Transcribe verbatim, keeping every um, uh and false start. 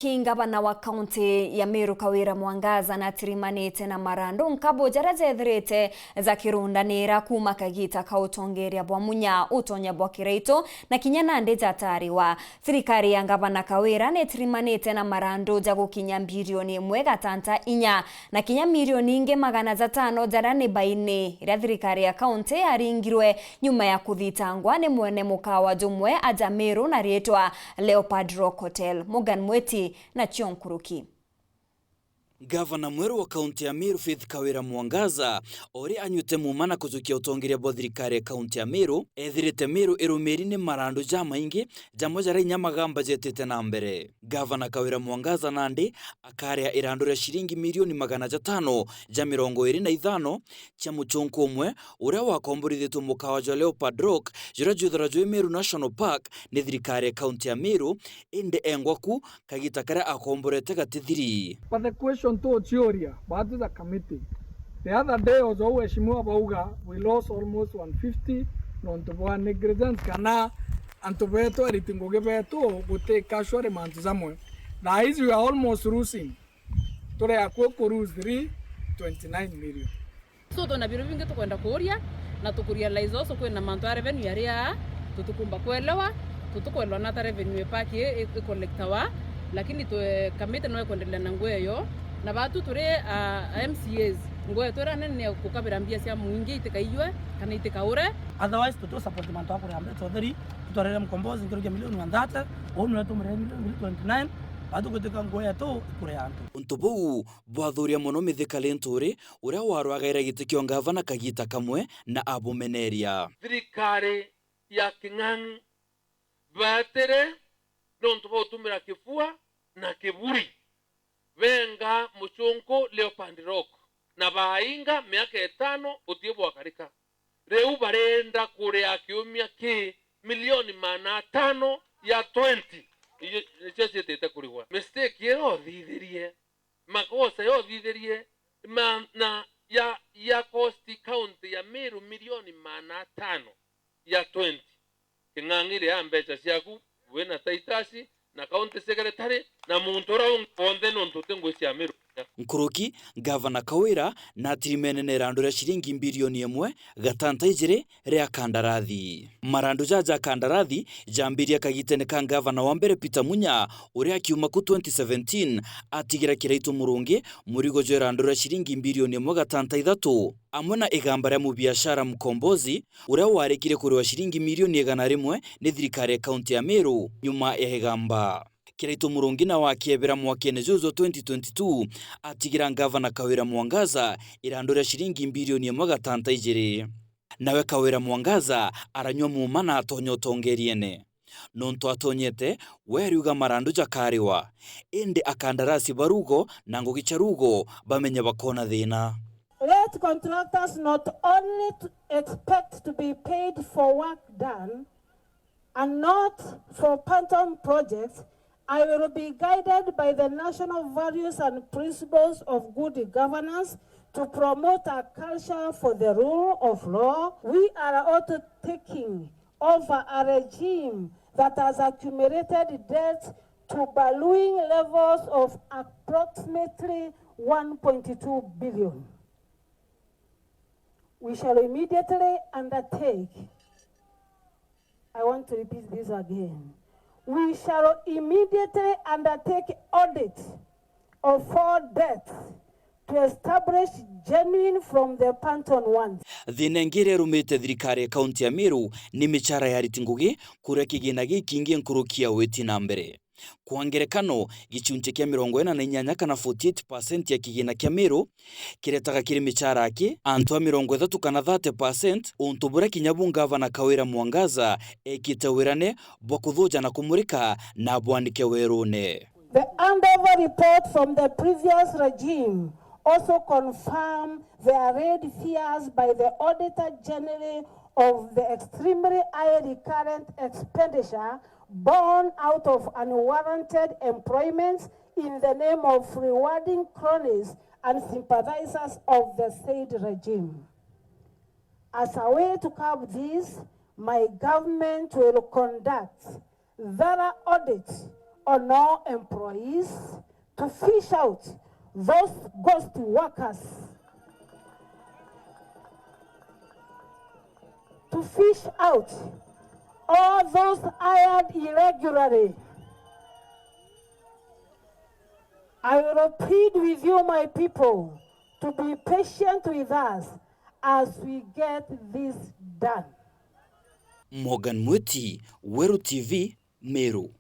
Ki ngavana wa kaunti ya Meru Kawira Mwangaza natirimanite na marandu nkabu jaria jethirite jakirundanira kuuma kagita ka utongeria bwa munya utonya bwa Kiraitu na kinya nandi jatariwa. Thirikari ya ngavana Kawira nitirimanite na marandu ja gukinya mbirioni imwe gatanta inya na kinya milioni ingi magana jatano jaria ni baini iria thirikari ya kaunti yaringirwe nyuma ya kuthitangwa ni mwene mukawa jumwe aja Meru na riitwa Leopard Rock Hotel. Morgan Mweti nacio nkuruki. Ngavana mweru wa kaunti ya Meru Faith Kawira Mwangaza, o uria anyuite muuma na kujukia utongeria bwa thirikari ya kaunti ya Meru, ethirite Meru irumiri ni marandu jamaingi, jamwe jaria inya magamba jetite na mbere. Ngavana Kawira Mwangaza nandi akaria irandu ria ciringi milioni magana jatano ja mirongo iri na ithano cia muchunku umwe uria wakomborithitie mukawa jwa Leopard Rock, juria jwithirwa jwi Meru National Park ni thirikari ya kaunti ya Meru, indi engwa ku kagita karia akomborete gatithiri. But the question tuuciuria, baatu ja committee, the other day oja Waheshimiwa bauga we lost almost one fifty nontu bwa negligence kana antu betu, ariti ngugi betu guti casual mantu jamwe. Thaa ici we are almost losing, turi akui ku lose three twenty nine million. So twina biro bingi tukwenda kuuria na tukurealize also kwina mantu a revenue aria tutikumba kwelewa, tutikwelewa nata revenue ipack i, i, i collectawa, lakini twe, kamiti no ikwendelea na nguo iyo, na baatu turi a, a M C As, nguo yetu iria nene ni ya gukabira mbia cia muingi itikaiywe kana itikaure. Otherwise tutu support mantu a kuria mbeca utheri, tutwarire mkombozi nkirukia milioni one thirty, uu nwe tumurire milioni twenty nine, baatu gwitika nguo yetu ikure antu. Untu buu bwathuria mono Mithika Linturi, uria warwagaira giti kia ungavana kagita kamwe na abumeneria. Thirikari ya King'ang'i baetire nontu bwa gutumira kibua na kiburi, benga muchunku Leopard Rock, na bainga miaka itano utie bwakarika. Riu barenda kuria kiumia ki milioni maana atano ya twenty, icio nicio ciitite kurigwa. Mistake iria uthithirie, makosa ya uthithirie, ma, na ya, ya cost county ya Meru milioni maana atano ya twenty. King'ang'i ria mbeca ciaku, wina Titus na county secretary na muntu uria ungi wonthe, nontu uti ngui cia Meru. Nkuruki, Ngavana Kawira na atirimene na irandu ria ciringi mbirioni imwe gatanta ijiri ria kandarathi. Marandu jaja kandarathi jambirie kagitene ka ngavana wa mbere Peter Munya, uria akiuma ku twenty seventeen atigira Kiraitu Murungi murigo jwa irandu ria ciringi mbirioni imwe gatanta ithatu, amwe na igamba ria mubiashara Mkombozi, uria warikire kuriwa ciringi milioni igana rimwe ni thirikari ya kaunti ya Meru nyuma ya igamba. Kiraitu Murungi nawe akiebera mwakene juju jwa twenty twenty-two, atigira ngavana Kawira Mwangaza irandu ria ciringi mbirioni imwe gatanta ijiri. Nawe Kawira Mwangaza aranyua muuma na atonya utongeriene. Nontu atonyete, we ariuga marandu jakariwa, indi akandarasi ba rugo na ngugi cia rugo bamenye bakona thina. Let contractors not only to expect to be paid for work done and not for phantom projects, I will be guided by the national values and principles of good governance to promote a culture for the rule of law. We are also taking over a regime that has accumulated debt to ballooning levels of approximately one point two billion. We shall immediately undertake, I want to repeat this again. We shall immediately undertake audit of all debts to establish genuine from the phantom ones. Thina ingi iria irumite thirikari ya kaunti ya Meru ni michara ya ariti ngugi, kuria kigina gikingi nkuruki ya witi na mbere. Kwa ngerekano, gicunchi kia mirongo ina na inyanya kana forty-eight percent ya kigina kia Meru kiretaga kiri michara aki antu a mirongo ithatu kana thirty percent, untu buria kinya bu ngavana Kawira Mwangaza ekite wirane bwa kuthuja na kumurika na abwanike werune. The Andover report from the previous regime also confirmed the alleged fears by the Auditor General of the extremely high recurrent expenditure born out of unwarranted employments in the name of rewarding cronies and sympathizers of the said regime. As a way to curb this, my government will conduct thorough audit on all employees to fish out those ghost workers, to fish out all those hired irregularly. I will plead with you, my people, to be patient with us as we get this done. Morgan Mwiti, Weru T V, Meru.